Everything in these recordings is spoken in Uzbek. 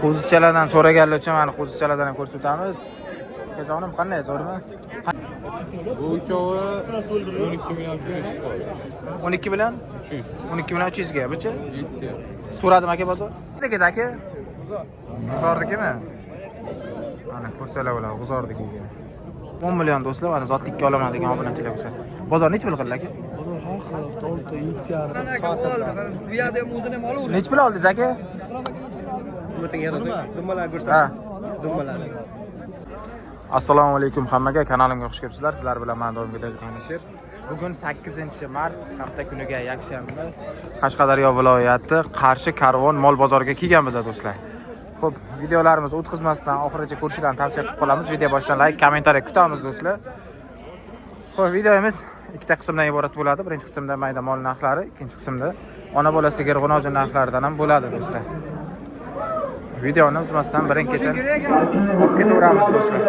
Qo'zichalardan so'raganlar uchun mana qo'zichalardan ham ko'rsatamiz. Akajonim, qanday, zo'rmi? Bu uchovi 12 million 300 qoldi. 12 million 300. 12 million 300 ga buchi? 7. So'radim aka bozor. Nega aka? G'uzordikimi? Mana ko'rsalar bo'ladi, G'uzordiki ekan. 10 million do'stlar, mana zotlikka olaman degan obunachilar bo'lsa. Bozor necha pul qildi aka? Necha pul oldingiz aka? Ha. Assalomu alaykum hammaga, kanalimga xush kelibsizlar. Sizlar bilan men doimgidek Qanishir. Bugun 8-mart, hafta kuniga yakshanba. Qashqadaryo viloyati Qarshi Karvon mol bozoriga kelganmiz do'stlar. Xo'p, videolarimizni o'tkazmasdan oxirigacha ko'rishlarini tavsiya qilib qolamiz. Video boshidan like, kommentariy kutamiz do'stlar. Xo'p, videomiz ikkita qismdan iborat bo'ladi. Birinchi qismda mayda mol narxlari, ikkinchi qismda ona bola sigir g'unojin narxlaridan ham bo'ladi do'stlar. Videoni uzmasdan birin-ketin olib ketaveramiz do'stlar.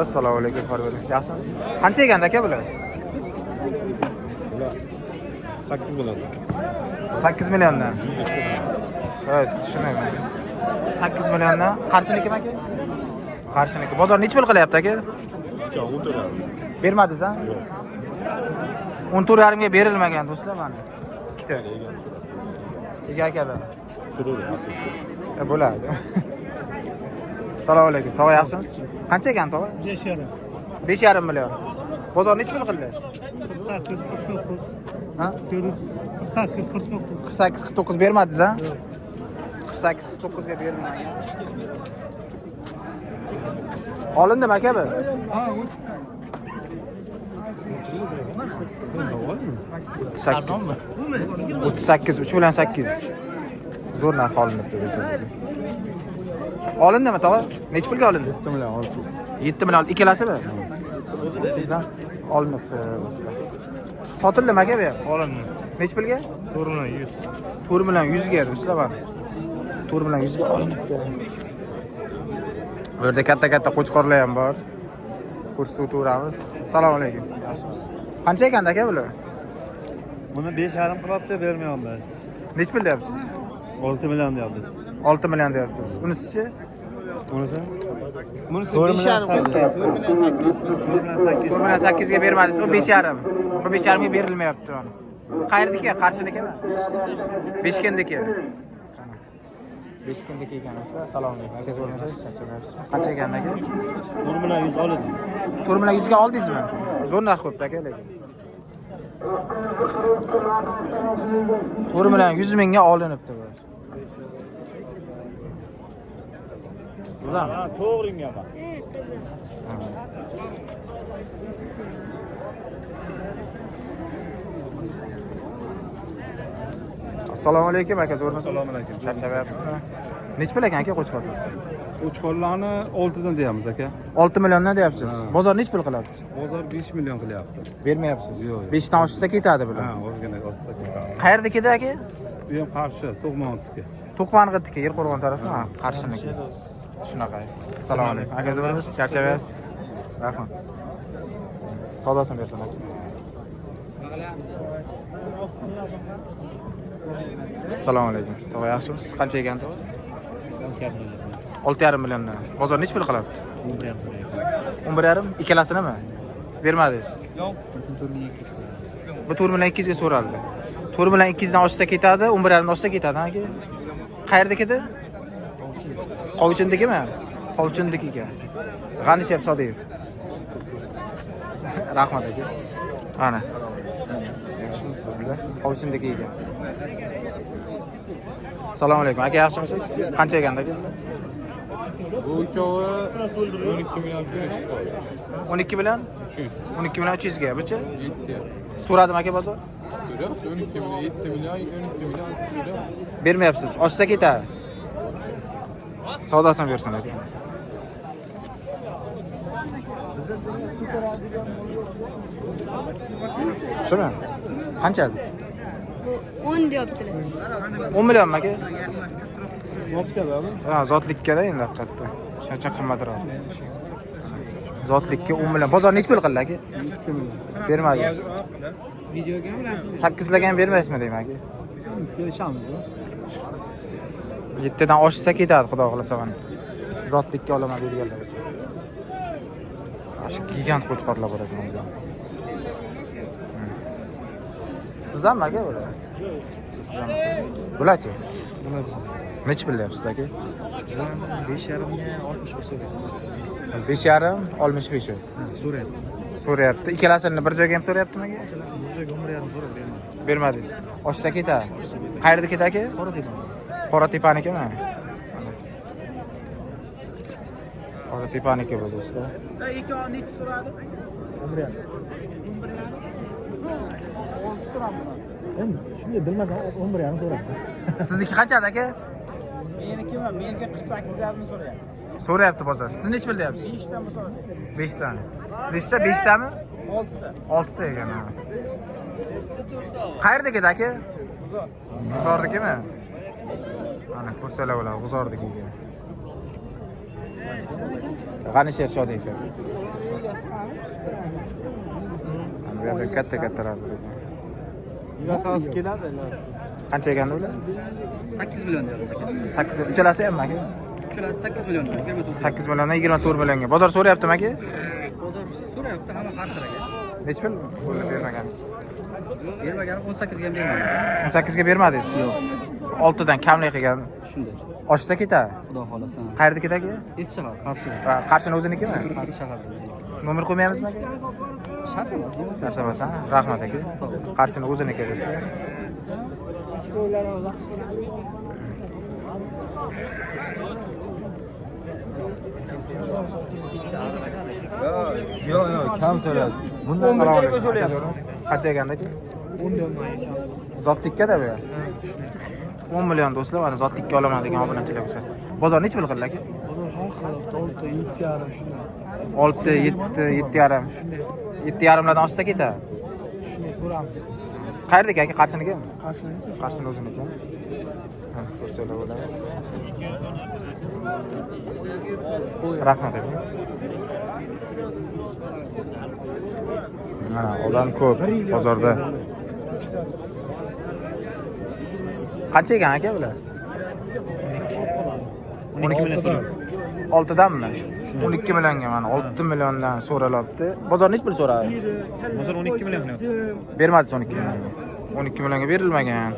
Assalomu alaykum har biri. Yaxshimisiz? Qancha ekan aka bular? 8 million. 8 milliondan. Ha, tushunmayman. 8 milliondan. Qarshinikimi aka? Qarshiniki. Bozor necha pul qilyapti aka? Bermadingiz ha? Yo'q. 14,5 ga berilmagan do'stlar mana. Ikkita. Ega akalar. Bo'ladi. Assalomu alaykum. Tog'a yaxshimisiz? Qancha ekan tog'a? 5,5. 5,5 million. Bozor necha pul qildi? 48, 49. Ha? 48, 49. 48 49 bermadingiz ha? 48 49 ga berilmagan. Olindimi aka bu? Ha, 38. 38 3 bilan 8. Zo'r narx olinibdi do'stlar. Olindimi tog'a? Necha pulga olindi? 7 million 600. 7 million ikkalasimi? Bizdan olinibdi do'stlar. Sotildimi aka bu ham? Olindi. Necha pulga? 4 million 100. 4 million 100 ga do'stlar mana. 4 million 100 ga olinibdi. Bu yerda katta-katta qo'chqorlar ham bor. Ko'rsatib o'taveramiz. Assalomu alaykum. Yaxshimisiz? Qancha ekan aka bular? Buni 5,5 qilyapti, bermayapmiz. Necha pul deyapsiz? 6 million deyapmiz. 6 million deyapsiz. Unisichi? Bunisi? Bunisi 5,5 8. 4 million 8. 4 million 8 ga bermadingiz. U 5,5. Bu 5,5 ga berilmayapti mana. Qayerdiki? Qarshinikimi? Beshkendiki. Beshkendiki ekan do'stlar. Assalomu alaykum. Aka zo'rmisiz? Charchamayapsizmi? Qancha ekan aka? 4 million 100 oladi. 4 million 100 ga oldingizmi? Zo'r narx qo'yibdi aka lekin. 4 million 100 mingga olinibdi bu. Sizlar? Ha, to'g'ringga bak. Assalomu alaykum aka, zo'rmisiz? Assalomu alaykum. Charchamayapsizmi? Necha pul ekan aka qo'chqor? Qo'chqorlarni 6dan deyamiz aka. 6 milliondan deyapsiz. Bozor necha pul qilyapti? Bozor 5 million qilyapti. Bermayapsiz. Yo'q, yo'q. 5 dan oshsa ketadi bular. Ha, ozgina oshsa ketadi. Qayerdiki aka? Bu ham Qarshi, To'qmoqniki. To'qmang'itniki, Yerqo'rg'on tarafda, ha, Qarshiniki. Shunaqa. Assalomu alaykum. Aka zo'rmisiz? Charchamayapsiz? Rahmat. Savdosini bersin aka. Assalomu alaykum. Tog'a yaxshimisiz? Qancha ekan tog'a? 6,5 milliondan. Bozor necha pul qilyapti? 11,5 ikkalasinimi? Bermadingiz? Yo'q. Bu 4 million 200 ga so'raldi. 4 million 200 dan oshsa ketadi, 11,5 dan oshsa ketadi, aka. Qayerdiki? Qovichindikimi? Qovichindiki ekan. G'anisher Sodiyev. Rahmat aka. Ana. Do'stlar, Qovichindiki ekan. Assalomu alaykum. Aka yaxshimisiz? Qancha ekan aka? Bu uchovi 12 million 300 qoldi. 12 million 300. 12 million 300 ga buchi? 7. So'radim aka bozor. So'rayapti 12 million, 7 million, 12 million, 3 million. Bermayapsiz. Oshsa ketadi. Savdosini bersin aka. Shumi? Qancha? Bu 10 deyaptilar. 10 millionmi aka? Zotga-da bu. Ha, zotlikka-da endi haqiqatda. Shuncha qimmatroq. Zotlikka 10 million. Bozor nechi pul qildi aka? Bermadingiz. Sakkizlarga ham bermaysizmi deyman aka? Kelishamiz. 7dan oshsa ketadi, xudo xohlasa mana. Zotlikka olaman deydiganlar bo'lsa. Mana shu gigant qo'chqorlar bor ekan o'zida. Sizdanmi aka bular? Sizdan. Bularchi? Nechi pul deyapsiz aka? 5,5 ga 65 so'rayapti. 5,5 65 So'rayapti. So'rayapti. Ikkalasini bir joyga ham so'rayaptimi aka? Ikkalasini bir joyga 11,5 so'rab bermaydi. Bermadingiz. Oshsa ketadi. Qayerda ketadi aka? Qoratepa. Qoratepanikimi? Qoratepaniki bu do'stlar. Ikkovi nechi so'radi? 11,5. 11,5. Endi shunday bilmasam 11,5 so'rabdi. Sizniki qanchada aka? Menikimi? Meniki 48,5 so'rayapti. So'rayapti bozor. Siz nechi pul deyapsiz? 5 dan so'rayapti. 5 dan. 5 ta, 5 tami? 6 ta. 6 ta ekan. Ha. Qayerdagi aka? G'uzordikimi? Mana ko'rsalar bo'ladi, G'uzordiki ekan. G'anisher Shodi ekan. Mana bu yerda katta-kattalar bor ekan. Yasasi keladi. Qancha ekan ular? 8 million deyapmiz aka. 8 uchalasi ham aka? Uchalasi 8 million, 24. 8 milliondan 24 millionga. Bozor so'rayaptimi aka? Bozor so'rayapti, hamma har xil aka. Nechi pul bo'ldi bermagansiz? Bermagani 18 ga ham bermadim. 18 ga bermadingiz? Yo'q. 6 dan kamlik qilgan. Shunday. Oshsa ketadi. Xudo xolasa. Qayerda ketadi? Eski shahar, Qarshi. Ha, Qarshining o'zinikimi? Qarshi shaharda. Nomer qo'ymaymizmi aka? Shart emas. Shart emas, ha? Rahmat aka. Sog' bo'ling. Qarshining o'ziniki do'stlar. Yo'q, yo'q, kam so'rayapsiz. Bundan assalomu alaykum. Akajonimiz. Qancha ekan aka? Zotlikka-da bu. 10 million do'stlar, mana zotlikka olaman degan obunachilar bo'lsa. Bozor nechi pul qildi aka? Bozor har xil, 6, 7,5 shunday. 6, 7, 7,5. 7,5 lardan oshsa ketadi. Shunday ko'ramiz. Qayerdagi aka? Qarshinikimi? Qarshiniki. Qarshini o'ziniki. Ha, ko'rsalar bo'ladi. Rahmat aka. Mana odam ko'p bozorda. Qancha ekan aka bular? 12 million. 6 danmi? 12 millionga mana 6 milliondan so'ralyapti. Bozor nechi pul so'radi? Bozor 12 million qilyapti. Bermadi 12 millionga. 12 millionga berilmagan.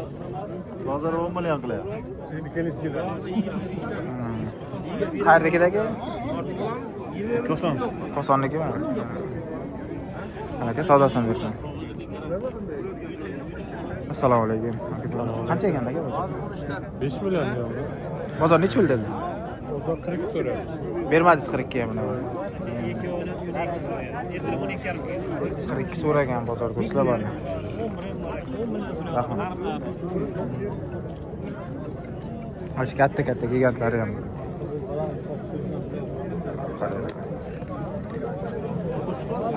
Bozor 10 million qilyapti. Qayerdagi aka? Koson. Kosonnikimi? Aka savdosini bersin. Assalomu alaykum. Qancha ekan aka bozor? 5 million deyapmiz. Bozor nechi pul dedi? Bozor 40 so'rayapti. Bermadingiz 42 ga buni. 42 so'ragan bozor do'stlar mana. Rahmat. Mana shu katta-katta gigantlari ham bor.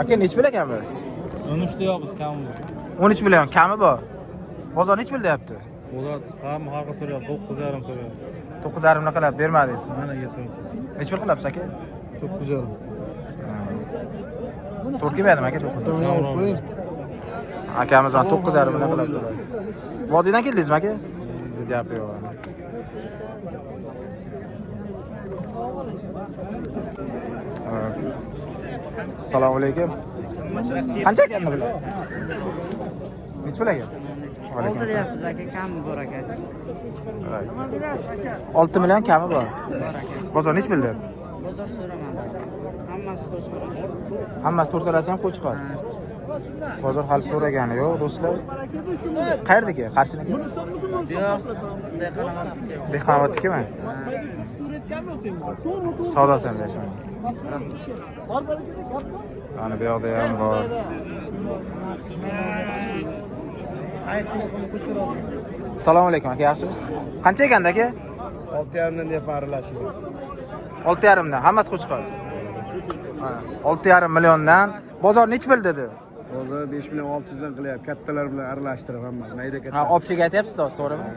Aka nechi pul ekan bu? 13 deyapmiz, kami bor. 13 million kami bor. Bozor nechi pul deyapti? Bozor hamma har xil so'rayapti, 9,5 so'rayapti. 9,5 ni qilib bermadingiz. Mana so'rayapti. Nechi pul qilyapsiz aka? 9,5. To'rt kelmadimi aka 9,5? Akamiz mana 9,5 ni qilyaptilar. Vodiydan keldingizmi aka? Gap yo'q. Assalomu alaykum. Qancha ekan bular? Nechi pul aka? 6 deyapmiz aka, kami bor aka. 6 million kami bor. Bor aka. Bozor nechi pul deyapti? Bozor so'ramadi. Hammasi qo'chqor aka. Hammasi to'rtalasi ham qo'chqor. Bozor hali so'ragani yo'q do'stlar. Qayerdagi? Qarshiniki? Yo'q, Dehqonobodniki. Dehqonobodnikimi? Savdosini bersin. Mana bu yoqda ham bor. Assalomu alaykum aka, yaxshimisiz? Qancha ekanda aka? 6,5 dan deb aralashib. 6,5 dan, hammasi qo'chqor. Mana 6,5 milliondan. Bozor nechi pul dedi? Hozir 5 million 600 dan qilyapti. Kattalar bilan aralashtirib hamma. Mayda Ha, katta. obshiga aytyapsiz to'g'rimi?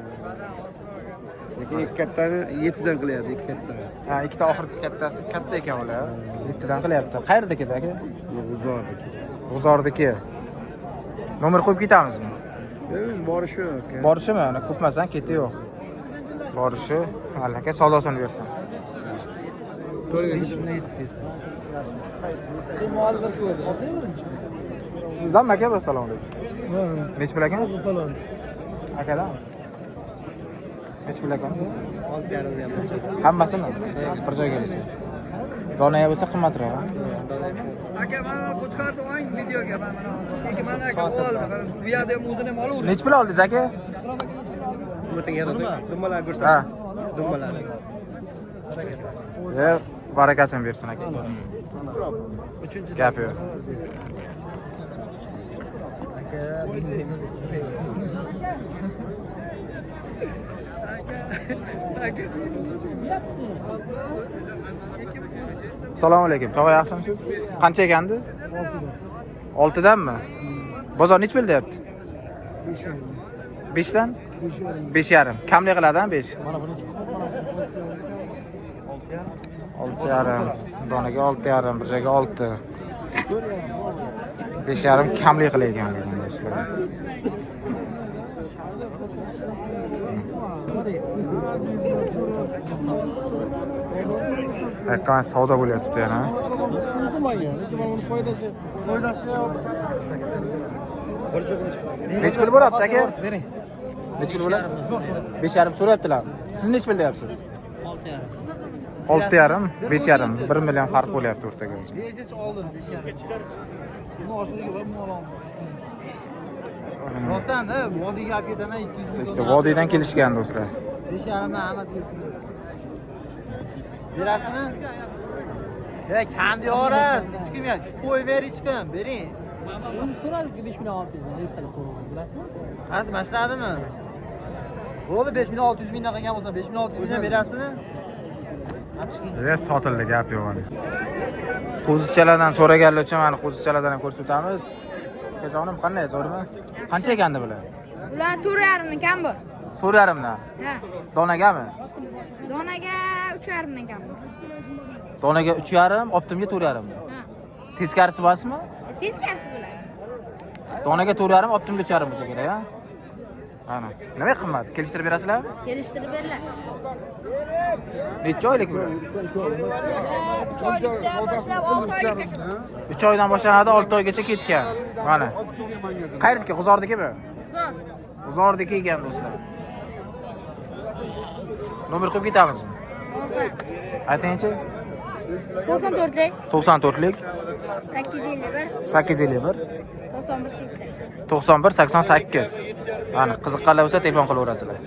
Lekin ikki kattani 7 dan qilyapti, ikki kattani. Ha, ikkita oxirgi kattasi katta ekan ular. 7 dan qilyapti. Qayerdagi aka? G'uzordiki. G'uzordiki. Nomer qo'yib ketamizmi? O'z borishi aka. Borishimi? Ana ko'pmasan, keti yo'q. Borishi, aka savdosini bersin. Sizdanmi aka? Assalomu alaykum. Nechi pul ekan? Akadan? Nechi pul ekan? Hammasimi? Bir joyga kelsa. Dona bo'lsa qimmatroq. Ha? Aka mana qo'chqorni oling videoga mana. Lekin mana aka oldi. Bu yerda ham o'zini ham olaverdi. Nechi pul oldingiz aka? Dummalar ko'rsat. Ha. Dummalar. E, barakasini bersin aka. Gap yo'q. Assalomu alaykum. Tog'a yaxshimisiz? Qancha ekandi? 6 danmi? Bozor nechi pul deyapti? 5 dan? 5,5. Kamlik qiladi 5. Mana buni 6,5. Donaga 6,5, bir joyga 6. 5,5 kamlik qilayotgan lekin do'stlar. Haqiqatan savdo bo'lyapti yana. Nechi pul bo'lyapti aka? Nechi pul bo'lyapti? 5,5 so'rayaptilar. Siz nechi pul deyapsiz? 6,5, 5,5, 1 million farq bo'lyapti o'rtaga. Bersiz oldim 5,5. Buni oshig'iga bir mol. Rostdan-da, vodiyga olib ketaman 200 ming. Ikkita vodiydan kelishgan do'stlar. 5,5 dan hammasiga pul. Berasizmi? Ya kam deyorasiz, hech kim yo'q. Qo'yib ber hech kim, bering. Uni so'radingizki 5 million 600 dan ertalab so'radim, bilasizmi? Qaysi mashladimi? Bo'ldi 5 million 600 mingdan qilgan bo'lsa 5 million 600 mingdan berasizmi? E, sotildi, gap yo'q. Qo'zichalardan so'raganlar uchun mana qo'zichalardan ham ko'rsatamiz. Akajonim qanday, zo'rmi? Qancha ekandi bular? Ular 4,5 dan kam bor. 4,5 dan. Ha. Donagami? Donaga 3,5 dan kam bor. Donaga 3,5, optimga 4,5. Ha. Teskarisi emasmi? Teskarisi bular. Donaga 4,5, optimga 3,5 bo'lsa kerak, ha? Ana. Nima qimmat? Kelishtirib berasizlarmi? Kelishtirib beriladi. Necha oylik bular? 3 oylikdan boshlab 6 oylikgacha. 3 oydan boshlanadi, 6 oygacha ketgan. Mana. Qayerdiki? G'uzordikimi? Zo'r. G'uzordiki ekan do'stlar. Nomer qo'yib ketamizmi? Aytingchi. 94lik 94lik 851 851 91 88. 91 88. Mana qiziqqanlar bo'lsa telefon qilaverasizlar.